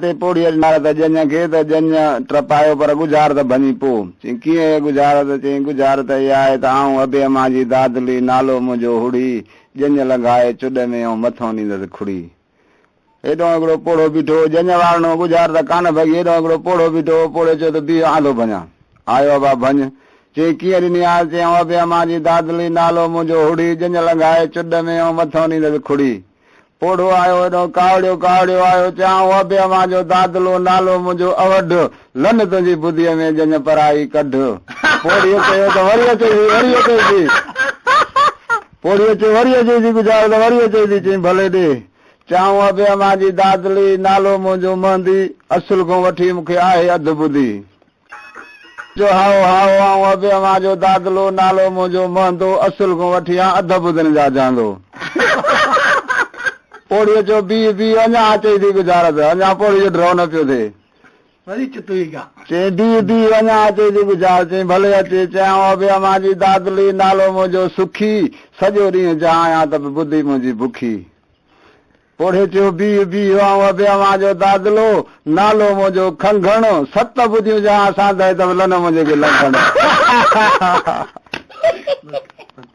تي پوڙهيء ڏنا ته ڄڃ کي ته ڄڃ ٽپايو پر ڳجهارت ڀڃي پو. چيائين، ڪيئن اهي ڳجهارت؟ چيائين، ڳجهارت اها آهي ته آئون ابي امان جي دادلي، نالو منهنجو هڙي، ڄڃ لنگهائي چڏ ۾ ۽ مٿئون ڏيندس کڙي. هيڏانهن هڪڙو پوڙهو بيٺو هو، ڄڃ وارڻو ڳجهارت ڪانه ڀڳي، هيڏانهن هڪڙو پوڙهو بيٺو هو، پوڙهي چيو ته بيهه آن ٿو ڀڃان. آيو ابا ڀڃ. چيائين، ڪيئن ڏني آس؟ چيائين، آئون ابي امان جي دادلي، نالو منهنجو هڙي، ڄڃ لنگهائي چڏ ۾ ۽ مٿئون ڏيندس کڙي. پوڙهو آيو هيڏانهن ڪاوڙيو ڪاوڙيو آيو، چيائون ابي امان جو دادلو، نالو منهنجو اوڍ، لن تنهنجي بديء ۾ ڄڃ پرائي ڪڍ. پوڙهيء چيو ته وري اچئي ٿي، وري اچئي ٿي. پوڙهيء چيو وري اچئي ٿي ڳجهار ته وري اچئي ٿي. چيائين ڀلي ڏي. چيائون ابي امان جي دادلي، نالو منهنجو مهندي، اصل کان وٺي مون کي آهي اڌ بدي. چيو هائو هائو آئون ابي اوهان جو دادلو، نالو منهنجو مهندو، اصل کان وٺي آن اڌ ٻڌن جا جهاندو. پوڙهيء چيو بيهه بيهه اڃا اچئي ٿي ڳجهارت، اڃا پوڙهي جو ڍؤ نه پيو ٿئي. وري چتوئي گا. چيائين بيهه بيهه اڃا اچئي ٿي ڳجهارت، چيائين ڀلي اچي. چيائون ابي اوهان جي دادلي، نالو منهنجو سکي، سڄو ڏينهن جهايان ته به ٻڌي منهنجي بکي. پوڙهي چيو، بيهه بيهه، آئون ابي اوهان جو دادلو، نالو منهنجو کنگهڻ، ست ٻڌيون جهان ساندهه ته به لنهه منهنجي کي لنگهڻ.